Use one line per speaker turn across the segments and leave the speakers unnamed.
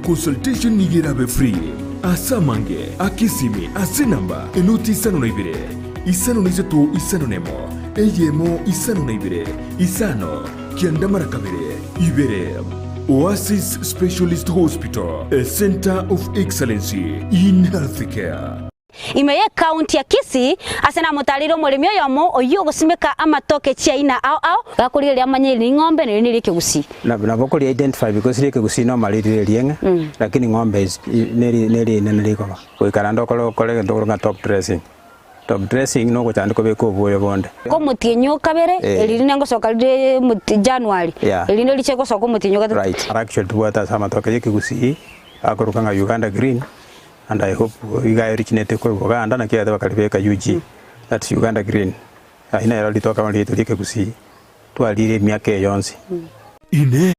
Consultation nigo erabe free. Ase amange, aka esimi ase enamba enoti 52 53 51 eyemo 52 5 9 mara kabere ibere. Oasis Specialist Hospital, a centre of excellency in healthcare.
Ime y'ekaunti ya Kisii, ase namotareire omoremi oyomo oyio ogosimeka amatoke chiaina ao ao. Gakorigereria amanye eri ning'ombe na eri neri ekegusii.
Nabo okori identify because ri ekegusii normally rire erieng'e lakini ng'ombe is neri neri rinene rikoba. Goika naende okore okore egento okorokwa ng'a top dressing. Top dressing nogochanda kobeka obwoyo bonde.
Omotienyi o kabere, eri rinde ngosoka rire January, erinde riche gosoka omotienyi o gatato.
Right. Actually tobwate ase amatoke ya ekegusii akorokwa ng'a Uganda green. And I hope iga originated korwa Buganda naki egete bakaribeka UG that's Uganda green ayio nero ritoka bono riaito riekegusii twarire emiaka eye yonsi.
Inee!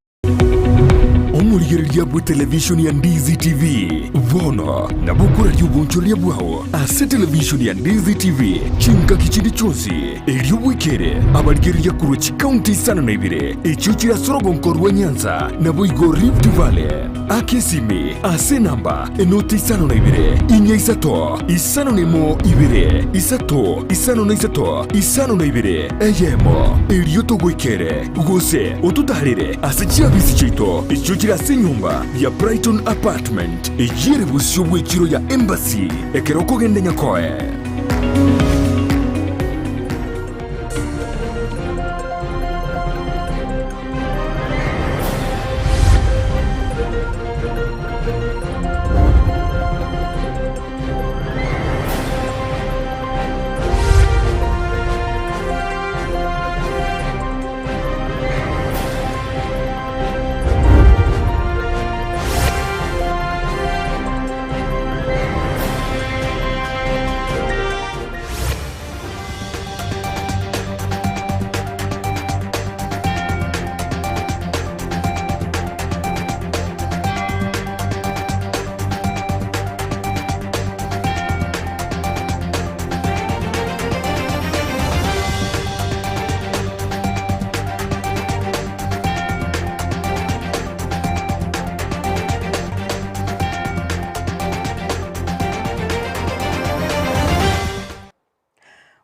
Omorigereria bw'etelevishoni ya Ndizi TV bono nabo okoraria obonchoreria bwao ase televishoni ya Ndizi TV chingaki chinde chionsi, erio bwekere abarigereria korwa chikaunti 52 echio chire ase orogonko rwa Nyanza naboigo Rift Valley. Aka esimi ase enamba enoti 52 4 3 51 2 3 53 52 eyemo, erio togoikere gose ototaarere ase chiabisi chiaito echio chire ase enyomba ya Brighton Apartment, eyio ere bosio bw'echiro ya Embassy ekero okogenda Nyakoe.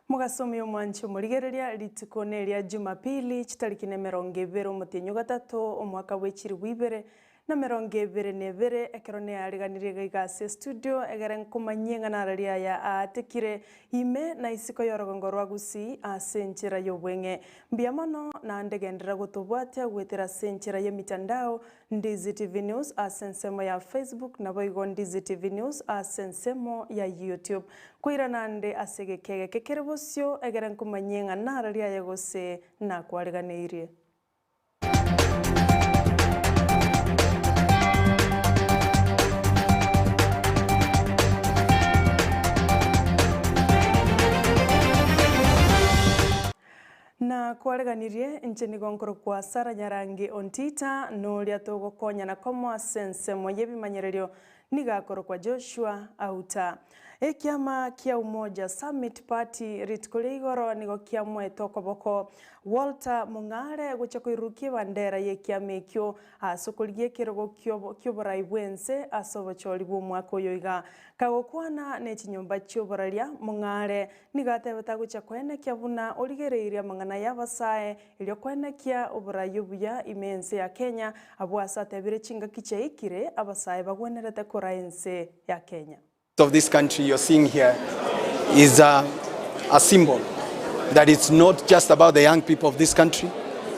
Mogasomia omwanche omorigereria, rituko neria Jumapili, chitariki nemerongo ebere omotienyi ogatato, omwaka bwe chilifu ibere namerongo ebere na ebere, ekero neareganirie iga iga ase estudio, egere nkomanyie ng'a narari aya aatekire ime na isiko y'orogongo rwa Gusii ase enchera y'obweng'e. Mbuya mono naende genderera gotobwatia goetera ase enchera y'emitandao Ndizi TV News ase ensemo ya Facebook naboigo Ndizi TV News ase ensemo ya YouTube. Koirana ande ase egeka egeke kere bosio egere nkomanyie ng'a narari aye gose nakwariganeirie. Na kwareganirie, inche nigo nkorokwa Sara Nyarangi Ontita, na oria togokonyana komo ase ensemo y'ebimanyererio nigo akorokwa Joshua Auta. Ekiama kia Umoja Summit Party rituko ria igoro nigo kiamoete okoboko Walter Mong'are gochia koirurukia ebandera y'ekiama ekio ase okorigia ekerogo ki'oborai bw'ense ase obochori bw'omwaka oyo iga. Kagokwana ne chinyomba chi'oboraria, Mong'are Nigo atebete agochia koenekia buna origereirie amang'ana y'abasae, erio koenekia oborai obuya ime ense ya Kenya, abwo ase atebire chingaki chiaikire abasae bagwenerete koraa ense ya Kenya.
Of this country you're seeing here is a, a symbol that it's not just about the young people of this country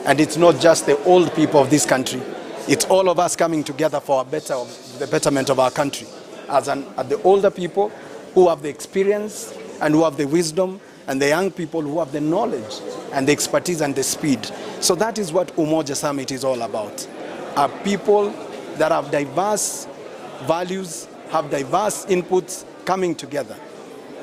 and it's not just the old people of this country. It's all of us coming together for a better, the betterment of our country. As an, the older people who have the experience and who have the wisdom and the young people who have the knowledge and the expertise and the speed. So that is what Umoja Summit is all about. Are people that have diverse values, have diverse inputs coming together.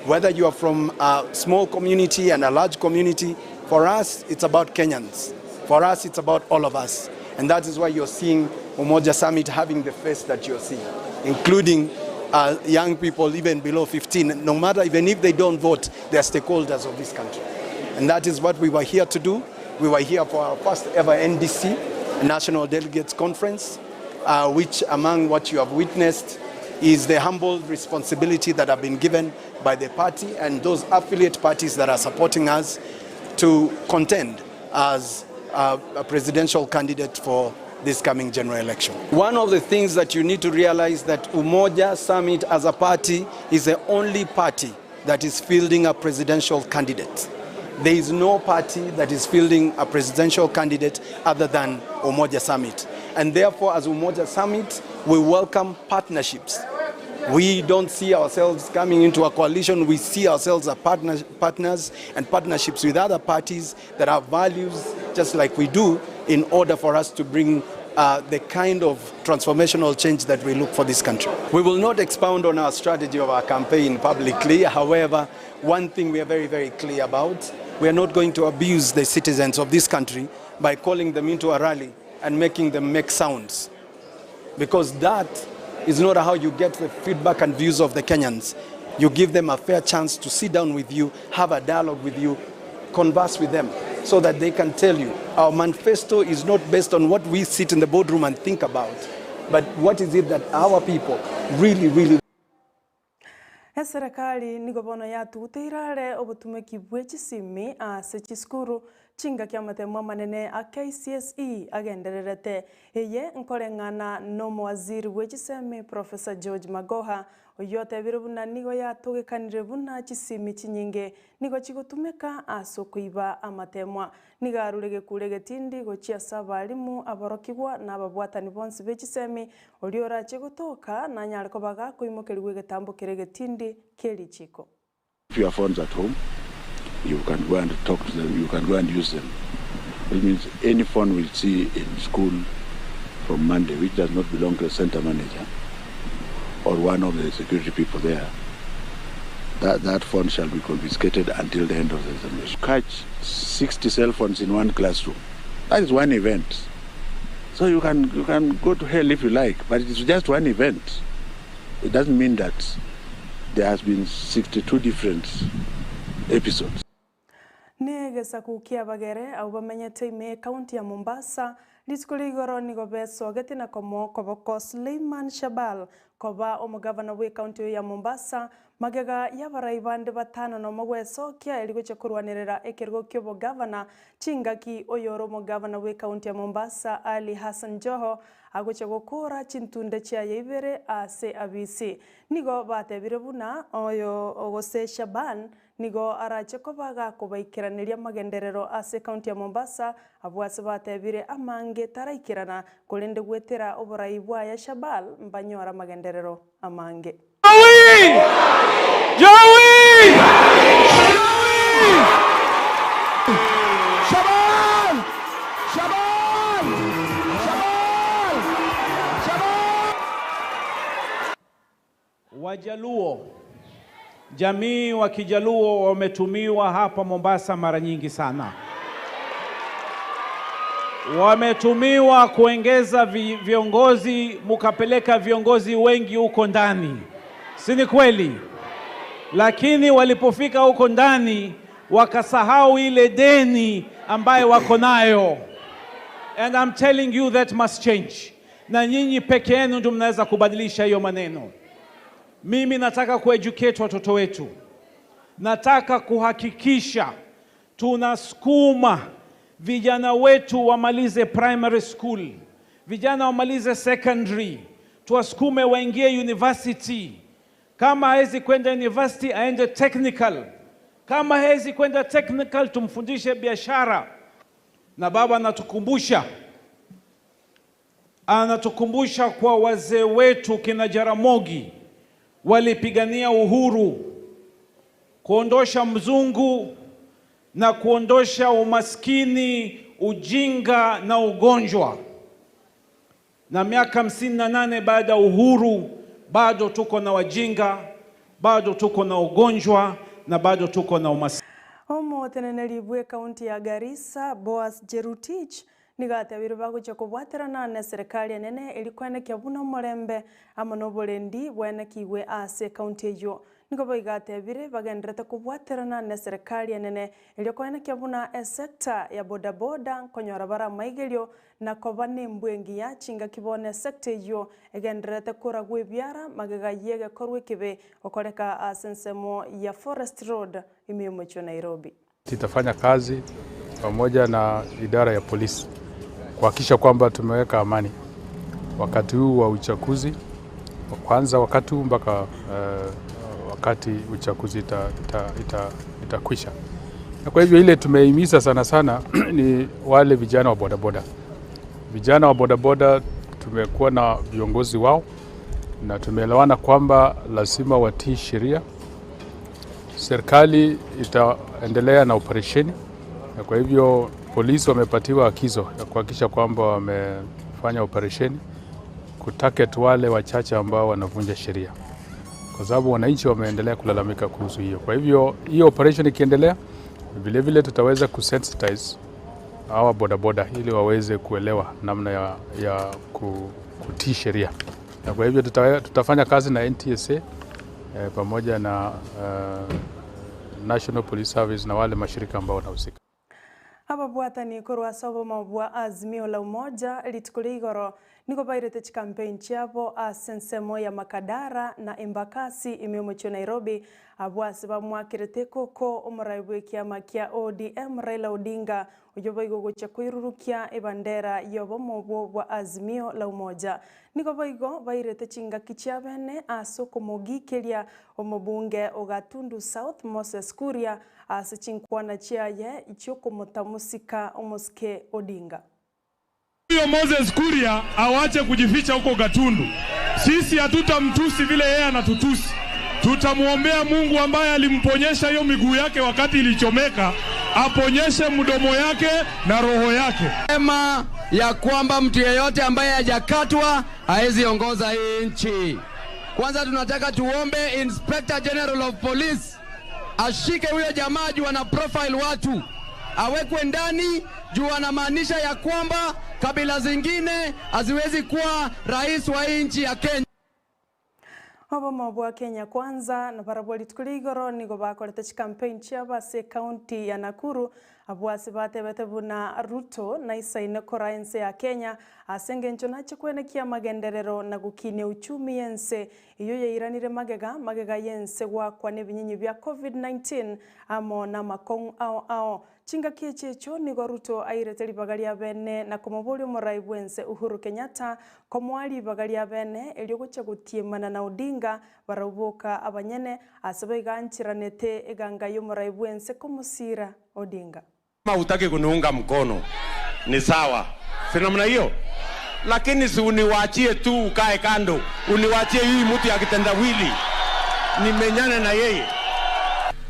Whether you are from a small community and a large community, for us it's about Kenyans. For us it's about all of us. And that is why you're seeing Umoja Summit having the face that you're seeing, including uh, young people even below 15, no matter, even if they don't vote, they are stakeholders of this country. And that is what we were here to do. We were here for our first ever NDC, National Delegates Conference. uh, which among what you have witnessed is the humble responsibility that have been given by the party and those affiliate parties that are supporting us to contend as a, a presidential candidate for this coming general election. One of the things that you need to realize that Umoja Summit as a party is the only party that is fielding a presidential candidate. There is no party that is fielding a presidential candidate other than Umoja Summit. And therefore, as Umoja Summit, we welcome partnerships. We don't see ourselves coming into a coalition. We see ourselves as partner, partners and partnerships with other parties that have values just like we do in order for us to bring the kind of transformational change that we look for this country. We will not expound on our strategy of our campaign publicly. However, one thing we are very, very clear about, we are not going to abuse the citizens of this country by calling them into a rally and making them make sounds. Because that is not how you get the feedback and views of the Kenyans. You give them a fair chance to sit down with you, have a dialogue with you, converse with them so that they can tell you. Our manifesto is not based on what we sit in the boardroom and think about, but what is it that our people really, really
Eserekari nigo bono yatuguteire are obotumeki bwe chisimi ase chisukuru chingaki amatemo amanene a KCSE agendererete. Eye nkoreng'ana na omowaziri bwe chisemi Professor George Magoha oyio otebire buna nigo yatogekanire buna chisimi chinyinge nigo chigotumeka ase okoiba amatemwa. Nigo arure gekure egetindi gochia ase abalimu, aborokigwa na ababwatani bonsi be chisemi oria orache gotoka nanyare koba gakoimokerigwa egetambo kere egetindi kia erichiko.
If your phones at home, you can go and talk to them, you can go and use them. Which means any phone we see in school from Monday, which does not belong to the center manager or one of the security people there, that, that phone shall be confiscated until the end of the examination. Catch 60 cell phones in one classroom. That is one event. So you can, you can go to hell if you like, but it is just one event. It doesn't mean that there has been 62 different episodes.
Negesaku kia abagere abwo bamenyete ime ekaunti ya Mombasa, rituko ria igoro nigo besogete na komoa okoboko Suleiman Shabal koba omogavana bwe ekaunti eye ya Mombasa, magega y'abarai bande batano nomo gwesokia eri gochia korwanerera ekerogo kia obogavana chingaki oyore omogavana bwe ekaunti ya Mombasa Ali Hassan Joho agochia gokora chintunde chiaye ibere ase abisi. Nigo batebire buna oyo gose Shaban nigo arache koba gakobaikeraneria amagenderero ase ekaunti ya Mombasa abwo ase batebire amange taraikerana korende gwetera oborai bwaye Shabal mbanyore amagenderero amange.
Joey! Joey! Shaban! Shaban! Shaban! Shaban! Wajaluo, jamii wa Kijaluo wametumiwa hapa Mombasa mara nyingi sana. Wametumiwa kuongeza vi, viongozi, mukapeleka viongozi wengi huko ndani, si ni kweli? Lakini walipofika huko ndani wakasahau ile deni ambayo wako nayo. And I'm telling you that must change. Na nyinyi peke yenu ndio mnaweza kubadilisha hiyo maneno. Mimi nataka kueducate watoto wetu, nataka kuhakikisha tunasukuma vijana wetu wamalize primary school, vijana wamalize secondary, tuwasukume waingie university. Kama hawezi kwenda university aende technical, kama hawezi kwenda technical tumfundishe biashara. Na baba anatukumbusha anatukumbusha kwa wazee wetu kina Jaramogi walipigania uhuru, kuondosha mzungu na kuondosha umaskini, ujinga na ugonjwa. Na miaka 58 baada ya uhuru bado tuko na wajinga, bado tuko na ugonjwa na bado tuko na umaskini.
Omoteneneri bwe ekaunti ya Garissa Boaz Jerutich nigo atebire bagochia kobwaterana na eserikari enene eri kwenekia buna omorembe amo na oborendi bwenekigwe ase ekaunti eywo. Nigo boigo atebire bagenderete kobwaterana neserekari enene erio koenekia buna esecta ya bodaboda nkonyora bare amaigerio na koba nembwa engiya chingaki bono esecta eyio egendererete koragwa ebiara magega y'egekorwa ekebe gokoreka ase ensemo ya Forest Road ime y'omochie o Nairobi.
Titafanya kazi pamoja na idara ya polisi kuhakikisha kwamba tumeweka amani wakati huu wa uchaguzi, kwanza wakati huu mpaka wakati uchaguzi itakwisha. Na kwa hivyo ile tumehimiza sana sana ni wale vijana wa bodaboda. Vijana wa bodaboda tumekuwa na viongozi wao na tumeelewana kwamba lazima watii sheria. Serikali itaendelea na operesheni, na kwa hivyo polisi wamepatiwa agizo ya kuhakikisha kwamba wamefanya operesheni kutarget wale wachache ambao wanavunja sheria, kwa sababu wananchi wameendelea kulalamika kuhusu hiyo. Kwa hivyo hiyo operation ikiendelea, vile vile tutaweza kusensitize hawa bodaboda ili waweze kuelewa namna ya kutii sheria, na kwa hivyo tutafanya kazi na NTSA pamoja na National Police Service na wale mashirika ambao wanahusika.
Ababwatani korwa ase obomo bwa Azimio la Umoja rituko ria igoro nigo bairete chicampaign chiabo ase ensemo ya Makadara na Embakasi ime omochie o Nairobi abwo ase bamwakirete ekoko omorai bwa ekiama kia ODM Raila Odinga oyio boigo ogochia koirurukia ebandera ya obomo obwo bwa Azimio la Umoja. Nigo boigo bairete chingaki chiabene ase okomogikeria omobunge o Gatundu South Moses Kuria ase chinkwana chiaye chiokomotamusika omosike Odinga.
Huyo Moses Kuria awache kujificha huko Gatundu. Sisi hatutamtusi vile yeye anatutusi. Tutamwombea Mungu ambaye alimponyesha hiyo miguu yake wakati ilichomeka, aponyeshe mdomo yake na roho yake.
Sema ya kwamba mtu yeyote ambaye hajakatwa haezi ongoza hii nchi. Kwanza tunataka tuombe Inspector General of Police ashike huyo jamaa juu ana profile watu, awekwe ndani juu anamaanisha ya kwamba kabila zingine haziwezi kuwa rais wa hii nchi ya Kenya.
Obomo bwa Kenya Kwanza na barabwo rituko ria igoro nigo bakorete chicampaign chiabo ase ecounty ya Nakuru abwo ase batebete buna Ruto naisaine kora ense ya Kenya ase eng'encho nache kwenekia amagenderero na gokinia uchumi ense eywo yairanire magega magega ya ense gwakwa na ebinyinyi bia Covid-19 amo na amakong'u ao ao. Chingaki echi echio nigo Ruto airete ribaga ria bene na komoboria omorai bwa ense Uhuru Kenyatta komoa ribaga ria bene erio gochia gotiemana na Odinga barauboka abanyene ase baiganchiranete eganga ya omorai bwa ense komosira Odinga.
Kama hutaki kuniunga mkono ni sawa, si namna hiyo, lakini si uniwachie tu ukae kando, uniwachie hii mtu ya kitendawili nimenyane na yeye.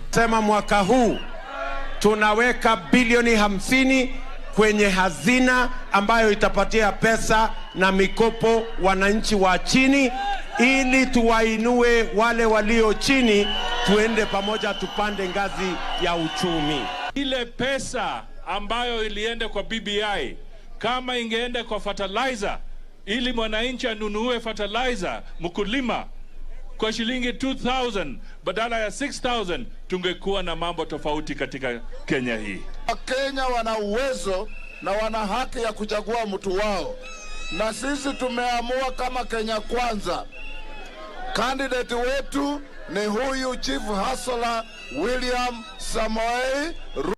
Sema mwaka huu tunaweka bilioni 50 kwenye hazina ambayo itapatia pesa na mikopo wananchi wa chini, ili tuwainue wale walio chini, tuende pamoja, tupande ngazi ya uchumi.
Ile pesa ambayo ilienda kwa BBI kama ingeenda kwa fertilizer, ili mwananchi anunue fertilizer mkulima kwa shilingi 2000 badala ya 6000, tungekuwa na mambo tofauti katika Kenya hii.
Wakenya wana uwezo na wana haki ya kuchagua mtu wao, na sisi tumeamua kama Kenya Kwanza, candidate wetu ni huyu Chief Hustler William Samoei Ruto.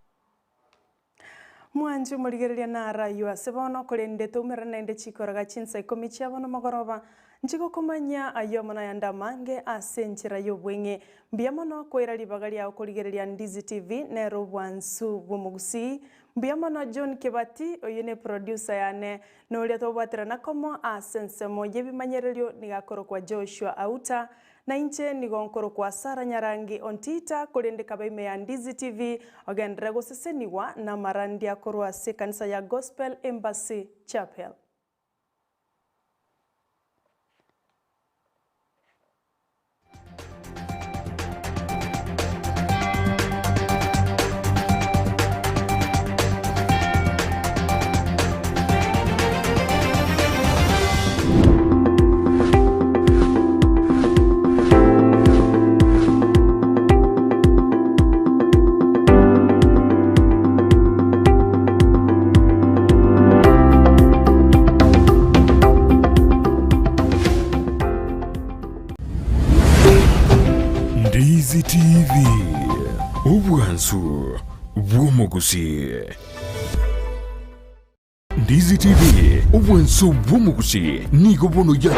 Mwanchi omorigereria naraywo ase bono korende toumerane naende chikoroga chinsa ikomi chia bono mogoroba nchigokomanya aywo mono ayande amange ase enchera ya obweng'e. Mbuya mono koira ribaga riao korigereria Ndizi TV nero obwansu bwa omogusii. Mbuya mono John Kibati oywo ne producer yane na oria tobwaterana komo ase ensemo ya ebimanyererio niga akorokwa Joshua Auta. Na inche nigo nkorokwa Sarah Nyarangi Ontita korende kaba ime ya Ndizi TV ogenderere gosesenigwa na amarandia korwa ase ekanisa ya Gospel Embassy Chapel.
Ndizi TV, obwansu bw'omogusii. Ndizi TV, obwansu bw'omogusii nigo bono ya.